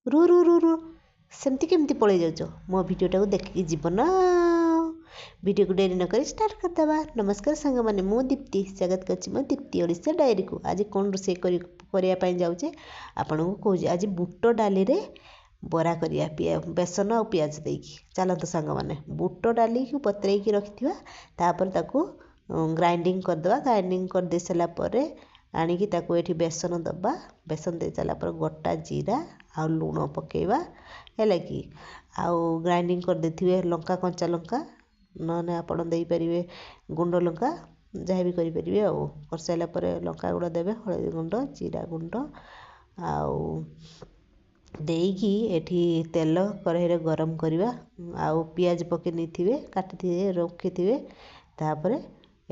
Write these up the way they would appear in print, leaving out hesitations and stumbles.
ରୁ ରୁ ରୁ ରୁ, ସେମିତି କେମିତି ପଳେଇ ଯାଉଛ? ମୋ ଭିଡ଼ିଓଟାକୁ ଦେଖିକି ଯିବ ନା। ଭିଡ଼ିଓକୁ ଡେରି ନକରି ଷ୍ଟାର୍ଟ କରିଦେବା। ନମସ୍କାର ସାଙ୍ଗମାନେ, ମୁଁ ଦୀପ୍ତି, ସ୍ୱାଗତ କରୁଛି ମୋ ଦୀପ୍ତି ଓଡ଼ିଶା ଡାଏରୀକୁ। ଆଜି କ'ଣ ରୋଷେଇ କରିବା ପାଇଁ ଯାଉଛେ ଆପଣଙ୍କୁ କହୁଛି। ଆଜି ବୁଟ ଡାଲିରେ ବରା କରିବା, ବେସନ ଆଉ ପିଆଜ ଦେଇକି। ଚାଲନ୍ତୁ ସାଙ୍ଗମାନେ, ବୁଟ ଡାଲିକୁ ବତୁରେଇକି ରଖିଥିବା, ତାପରେ ତାକୁ ଗ୍ରାଇଣ୍ଡିଙ୍ଗ କରିଦେବା। ଗ୍ରାଇଣ୍ଡିଙ୍ଗ କରିଦେଇ ସାରିଲା ପରେ ଆଣିକି ତାକୁ ଏଠି ବେସନ ଦେବା। ବେସନ ଦେଇ ସାରିଲା ପରେ ଗୋଟା ଜିରା ଆଉ ଲୁଣ ପକାଇବା, ହେଲା କି? ଆଉ ଗ୍ରାଇଣ୍ଡିଙ୍ଗ କରିଦେଇଥିବେ ଲଙ୍କା, କଞ୍ଚା ଲଙ୍କା, ନହେଲେ ଆପଣ ଦେଇପାରିବେ ଗୁଣ୍ଡ ଲଙ୍କା, ଯାହା ବି କରିପାରିବେ। ଆଉ କରିସାରିଲା ପରେ ଲଙ୍କା ଗୁଣ୍ଡ ଦେବେ, ହଳଦୀ ଗୁଣ୍ଡ, ଜିରା ଗୁଣ୍ଡ ଆଉ ଦେଇକି ଏଠି ତେଲ କଢ଼େଇରେ ଗରମ କରିବା। ଆଉ ପିଆଜ ପକାଇ ନେଇଥିବେ, କାଟିଥିବେ, ରଖିଥିବେ। ତାପରେ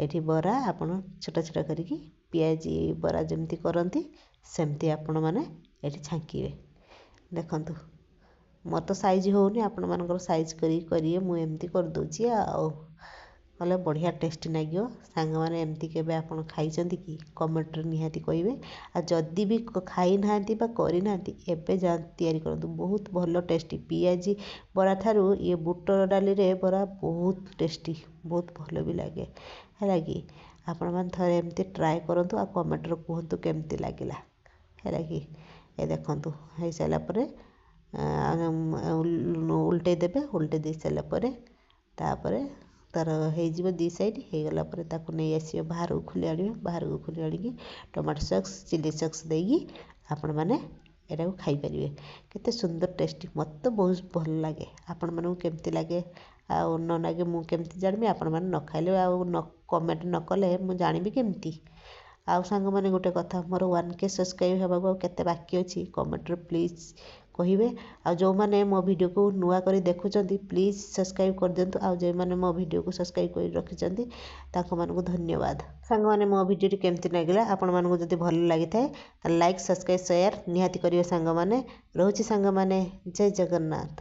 ଏଠି ବରା ଆପଣ ଛୋଟ ଛୋଟ କରିକି ପିଆଜି ବରା ଯେମିତି କରନ୍ତି ସେମିତି ଆପଣମାନେ ଏଠି ଛାଙ୍କିବେ। ଦେଖନ୍ତୁ, ମୋର ତ ସାଇଜ୍ ହେଉନି, ଆପଣମାନଙ୍କର ସାଇଜ୍ କରିକି କରିବେ। ମୁଁ ଏମିତି କରିଦେଉଛି ଆଉ କଲେ ବଢ଼ିଆ ଟେଷ୍ଟି ଲାଗିବ। ସାଙ୍ଗମାନେ, ଏମିତି କେବେ ଆପଣ ଖାଇଛନ୍ତି କି? କମେଣ୍ଟରେ ନିହାତି କହିବେ। ଆଉ ଯଦି ବି ଖାଇନାହାନ୍ତି ବା କରିନାହାନ୍ତି, ଏବେ ଯାଆନ୍ତୁ ତିଆରି କରନ୍ତୁ, ବହୁତ ଭଲ ଟେଷ୍ଟି। ପିଆଜି ବରା ଠାରୁ ଇଏ ବୁଟ ଡାଲିରେ ବରା ବହୁତ ଟେଷ୍ଟି, ବହୁତ ଭଲ ବି ଲାଗେ, ହେଲା କି? ଆପଣମାନେ ଥରେ ଏମିତି ଟ୍ରାଏ କରନ୍ତୁ ଆଉ କମେଣ୍ଟରେ କୁହନ୍ତୁ କେମିତି ଲାଗିଲା, ହେଲା କି? ଏ ଦେଖନ୍ତୁ, ହେଇସାରିଲା ପରେ ଉଲଟେଇ ଦେବେ। ଉଲଟେଇ ଦେଇ ସାରିଲା ପରେ ତାପରେ ତାର ହେଇଯିବ ଦୁଇ ସାଇଡ଼୍। ହେଇଗଲା ପରେ ତାକୁ ନେଇ ଆସିବେ ବାହାରକୁ, ଖୋଲି ଆଣିବେ। ବାହାରକୁ ଖୋଲି ଆଣିକି ଟମାଟୋ ସକ୍ସ, ଚିଲି ସକ୍ସ ଦେଇକି ଆପଣମାନେ ଏଟାକୁ ଖାଇପାରିବେ। କେତେ ସୁନ୍ଦର ଟେଷ୍ଟି, ମୋତେ ତ ବହୁତ ଭଲ ଲାଗେ। ଆପଣମାନଙ୍କୁ କେମିତି ଲାଗେ ଆଉ ନ ଲାଗେ ମୁଁ କେମିତି ଜାଣିବି? ଆପଣମାନେ ନ ଖାଇଲେ ଆଉ ନ କମେଣ୍ଟ ନ କଲେ ମୁଁ ଜାଣିବି କେମିତି? ଆଉ ସାଙ୍ଗମାନେ, ଗୋଟେ କଥା, ମୋର 1K subscribe ହେବାକୁ ଆଉ କେତେ ବାକି ଅଛି କମେଣ୍ଟରେ ପ୍ଲିଜ୍ କହିବେ। ଆଉ ଯେଉଁମାନେ ମୋ ଭିଡ଼ିଓକୁ ନୂଆ କରି ଦେଖୁଛନ୍ତି, ପ୍ଲିଜ୍ ସବସ୍କ୍ରାଇବ୍ କରିଦିଅନ୍ତୁ। ଆଉ ଯେଉଁମାନେ ମୋ ଭିଡ଼ିଓକୁ ସବସ୍କ୍ରାଇବ୍ କରି ରଖିଛନ୍ତି, ତାଙ୍କମାନଙ୍କୁ ଧନ୍ୟବାଦ। ସାଙ୍ଗମାନେ, ମୋ ଭିଡ଼ିଓଟି କେମିତି ଲାଗିଲା ଆପଣମାନଙ୍କୁ? ଯଦି ଭଲ ଲାଗିଥାଏ ତାହେଲେ ଲାଇକ୍, ସବସ୍କ୍ରାଇବ୍, ସେୟାର ନିହାତି କରିବେ ସାଙ୍ଗମାନେ। ରହୁଛି ସାଙ୍ଗମାନେ, ଜୟ ଜଗନ୍ନାଥ।